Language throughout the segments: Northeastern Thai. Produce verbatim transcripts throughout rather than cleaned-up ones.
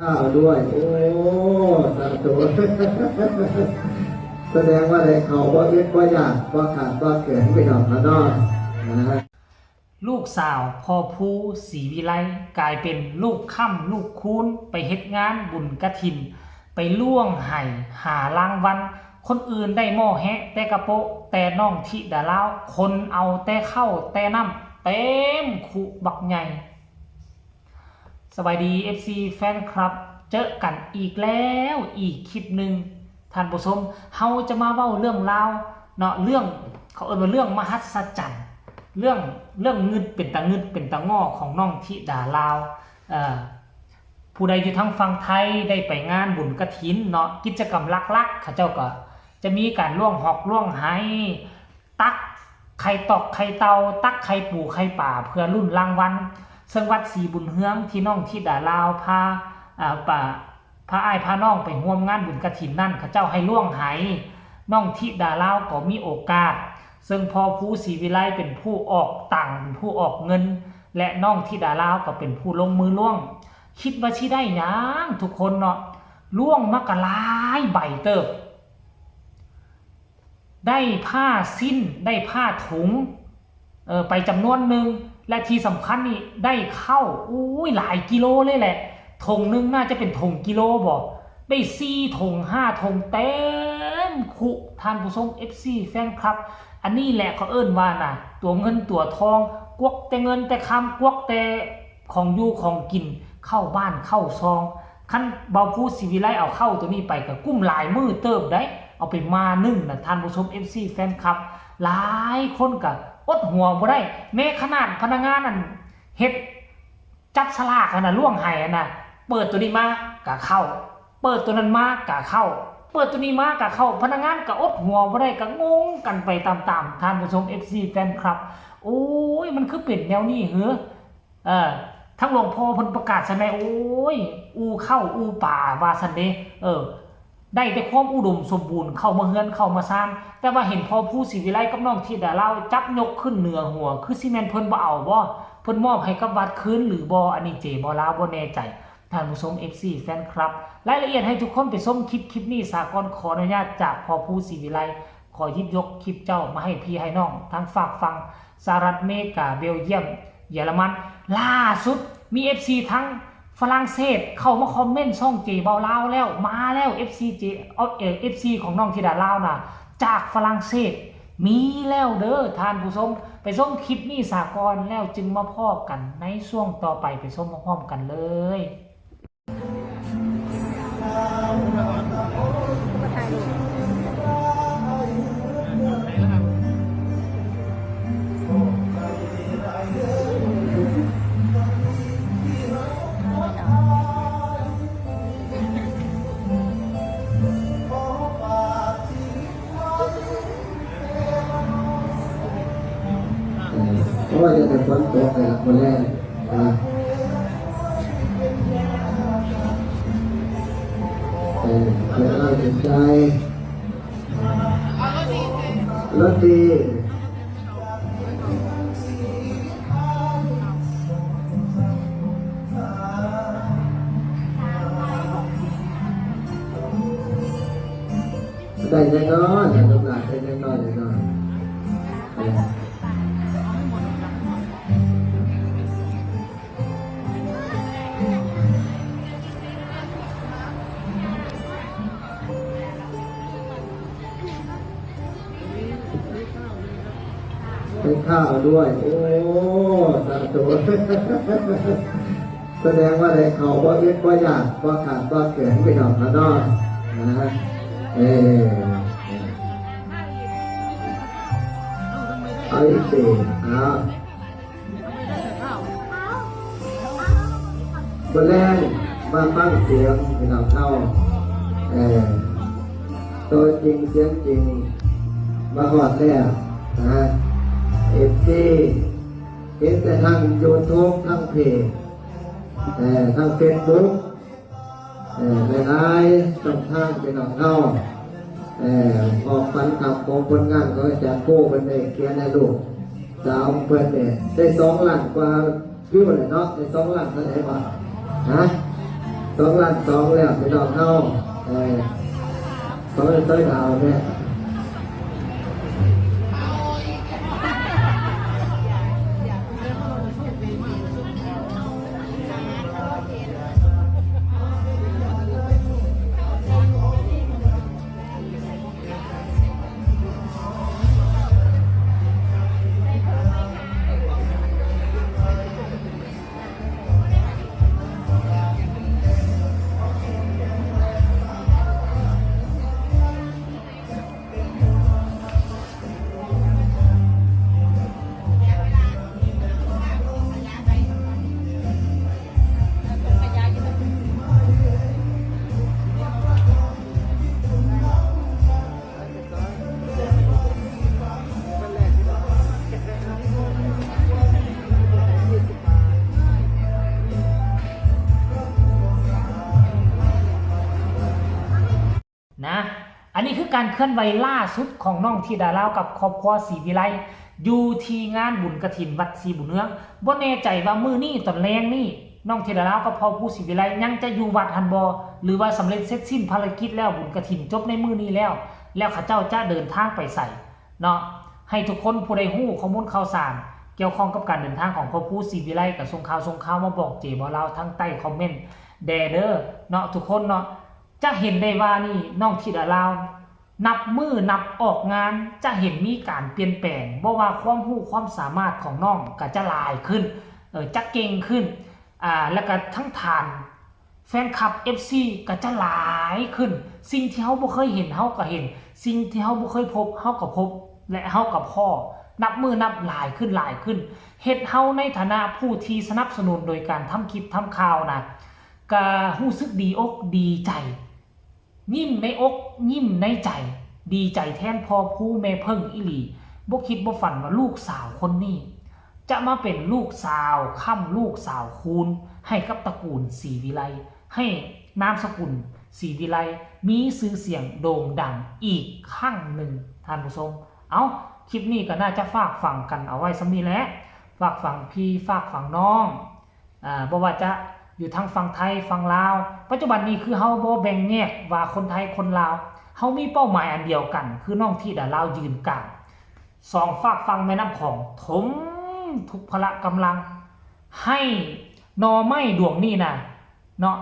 ข้าวด้วย โอ้ สาธุ แสดงว่าได้เขาบ่อึดบ่อยากบ่ขาดบ่เขินพี่น้องนะเนาะ นะ ลูกสาวพ่อภูศรีวิไล กลายเป็นลูกค่ำลูกคูณ ไปเฮ็ดงานบุญกฐิน ไปล่วงไห้หารางวัล คนอื่นได้หม้อแฮะแต่กะโปะ แต่น้องธิดาลาว คนเอาแต่ข้าวแต่น้ำ เต็มคุบักใหญ่ สบายดี เอฟซี แฟนคลับ เจอกันอีกแล้วอีกคลิปหนึ่ง ท่านผู้ชม เฮาจะมาเว้าเรื่องราวเนาะ เรื่อง เขาเอิ้นว่าเรื่องมหัศจรรย์ เรื่อง เรื่องงึดเป็นตางึดเป็นตางอของน้องธิดาลาว เอ่อ ผู้ใดอยู่ทางฝั่งไทยได้ไปงานบุญกฐินเนาะ กิจกรรมหลักๆ เขาเจ้าก็จะมีการล่วงฮอกล่วงไฮ ตักไข่ตอกไข่เต่า ตักไข่ปูไข่ปลาเพื่อลุ้นรางวัล ซึ่งวัดศรีบุญเฮืองที่น้องธิดาลาวพา อ่า ปะ พาอ้ายพาน้องไปร่วมงานบุญกฐินนั่น เขาเจ้าให้ล่วงไฮ น้องธิดาลาวก็มีโอกาส ซึ่งพ่อภูศรีวิไลเป็นผู้ออกตังค์ เป็นผู้ออกเงิน และน้องธิดาลาวก็เป็นผู้ลงมือล่วง คิดว่าสิได้หยังทุกคนเนาะ ล่วงมาก็หลายใบเติบ ได้ผ้าสิ้น ได้ผ้าถุง เออ ไปจำนวนหนึ่ง และที่สำคัญนี่ได้ข้าว อุ้ย หลายกิโลเลยแหละ ถุงหนึ่งน่าจะเป็นถุงกิโลบ่ ได้สี่ถุงห้าถุงเต็มคุ ท่านผู้ชม เอฟซี แฟนคลับ อันนี้แหละเขาเอิ้นว่านะ ตัวเงินตัวทอง กวักแต่เงินแต่คำ กวักแต่ของอยู่ของกิน เข้าบ้านเข้าซอง คันบ่าวภูศรีวิไลเอาข้าวตัวนี้ไปก็กุ้มหลายมื้อเติบได้ เอาไปมานึ่งนะ ท่านผู้ชม เอฟซี แฟนคลับ หลายคนก็อดหัวบ่ได้ แม้ขนาดพนักงานนั่นเฮ็ดจับสลากหั่นนะ ล่วงไห้หั่นนะ เปิดตัวนี้มากะเข้า เปิดตัวนั้นมากะเข้า เปิดตัวนี้มากะเข้า พนักงานก็อดหัวบ่ได้ ก็งงกันไปตามๆ ท่านผู้ชม เอฟซี แฟนคลับ โอ้ย มันคือเป็นแนวนี้เหรอ เออ ทั้งหลวงพ่อเพิ่นประกาศใช่ไหม โอ้ย อู่ข้าวอู่ปลาว่าซั่นเด้ เออ ได้แต่ความอุดมสมบูรณ์ เข้ามาเฮือนเข้ามาซาน แต่ว่าเห็นพ่อภูศรีวิไลกับน้องธิดาลาวจับยกขึ้นเหนือหัว คือสิแม่นเพิ่นบ่เอาบ่ เพิ่นมอบให้กับวัดคืนหรือบ่ อันนี้เจบ่ลาวบ่แน่ใจ ท่านผู้ชม เอฟซี แฟนคลับ รายละเอียดให้ทุกคนไปชมคลิป คลิปนี้ สากลขออนุญาตจากพ่อภูศรีวิไล ขอหยิบยกคลิปเจ้ามาให้พี่ให้น้อง ทั้งฝากฝั่งสหรัฐอเมริกา เบลเยียม เยอรมัน ล่าสุดมี เอฟซี ทั้งฝรั่งเศสเข้ามาคอมเมนต์ช่องเจเบาลาวแล้ว มาแล้ว เอฟซี เจ เอา เอ่อ เอฟซี ของน้องธิดาลาวนะ จากฝรั่งเศส มีแล้วเด้อท่านผู้ชม ไปชมคลิปนี้สากลแล้วจึงมาพ้อกันในช่วงต่อไป ไปชมพร้อมๆกันเลย เพราะว่าจะเป็นฝนตกแต่ละคนแรกนะ เออเป็นอะไรจิตใจ รถดี ได้แน่นอนนะลูกหลานได้แน่นอนแน่นอน ให้ข้าวด้วย โอ้ สาธุ แสดงว่าได้เขาบ่อึดบ่อยากบ่ขาดบ่เขินพี่น้องนะเนาะ นะ เออ เอาอีกสิ เอา บ่แลงมาฟังเสียงพี่น้องเฮา เออ ตัวจริงเสียงจริง มาฮอดแล้วนะ เอฟซี เห็นแต่ทางยูทูบ ทางเพจ เออ ทางเฟซบุ๊ก เออ หลายๆช่องทางพี่น้องเฮา เออ ออกฝันกับของผลงานของอาจารย์โก้เพิ่นได้เขียนให้ลูกสาวเพิ่นเนี่ย ได้สองล้านกว่าวิวแล้วเนาะ ได้สองล้านเท่าไหร่วะ ฮะ สองล้านสองแล้วพี่น้องเฮา เออ เขาเลยเต้ยดาวเนี่ย นะ อันนี้คือการเคลื่อนไหวล่าสุดของน้องธิดาลาวกับครอบครัวศรีวิไล อยู่ที่งานบุญกฐินวัดศรีบุญเฮือง บ่แน่ใจว่ามื้อนี้ตอนแลงนี่ น้องธิดาลาวกับพ่อครูศรีวิไลยังจะอยู่วัดหั้นบ่ หรือว่าสำเร็จเสร็จสิ้นภารกิจแล้ว บุญกฐินจบในมื้อนี้แล้ว แล้วเขาเจ้าจะเดินทางไปไสเนาะ ให้ทุกคนผู้ใดฮู้ข้อมูลข่าวสาร เกี่ยวข้องกับการเดินทางของพ่อครูศรีวิไล ก็ส่งข่าวส่งข่าวมาบอกเจบ่าวลาวทางใต้คอมเมนต์แด่เด้อเนาะ ทุกคนเนาะ จะเห็นได้ว่านี่น้องธิดาลาว นับมื้อนับออกงาน จะเห็นมีการเปลี่ยนแปลง บ่ว่าความรู้ความสามารถของน้องก็จะหลายขึ้น เออ จะเก่งขึ้น อ่า แล้วก็ทั้งฐานแฟนคลับ เอฟซี ก็จะหลายขึ้น สิ่งที่เฮาบ่เคยเห็นเฮาก็เห็น สิ่งที่เฮาบ่เคยพบเฮาก็พบ และเฮาก็พ้อ นับมื้อนับหลายขึ้นหลายขึ้น เฮ็ดเฮาในฐานะผู้ที่สนับสนุนโดยการทำคลิปทำข่าวนะ ก็รู้สึกดีอกดีใจ ยิ้มในอกยิ้มในใจ ดีใจแทนพ่อครูแม่เพิ่งอีหลี บ่คิดบ่ฝันว่าลูกสาวคนนี้ จะมาเป็นลูกสาวค้ำลูกสาวคูณ ให้กับตระกูลศรีวิไล ให้นามสกุลศรีวิไล มีชื่อเสียงโด่งดังอีกครั้งหนึ่ง ท่านผู้ชม เอ้า คลิปนี้ก็น่าจะฝากฝังกันเอาไว้ส่ำนี้แหละ ฝากฝังพี่ฝากฝังน้อง อ่า บ่ว่าจะอยู่ทางฝั่งไทยฝั่งลาว ปัจจุบันนี้คือเฮาบ่แบ่งแยกว่าคนไทยคนลาว เฮามีเป้าหมายอันเดียวกัน คือน้องธิดาลาวยืนกลาง สองฟากฝั่งแม่น้ำของ ถมทุกพละกำลัง ให้หน่อไม้ดวงนี้นะ เนาะ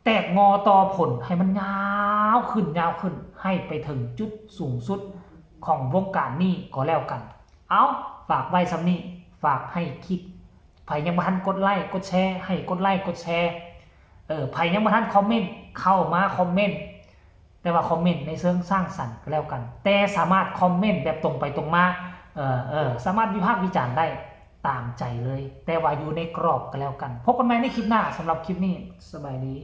แตกงอต่อผลให้มันยาวขึ้นยาวขึ้น ให้ไปถึงจุดสูงสุดของวงการนี้ก็แล้วกัน เอา ฝากไว้ส่ำนี้ ฝากให้คิด ไผยังบ่ทันกดไลค์กดแชร์ ให้กดไลค์กดแชร์ เออ ไผยังบ่ทันคอมเมนต์ เข้ามาคอมเมนต์ แต่ว่าคอมเมนต์ในเชิงสร้างสรรค์ก็แล้วกัน แต่สามารถคอมเมนต์แบบตรงไปตรงมา เออ เออ สามารถวิพากษ์วิจารณ์ได้ตามใจเลย แต่ว่าอยู่ในกรอบก็แล้วกัน พบกันใหม่ในคลิปหน้า สำหรับคลิปนี้ สบายดี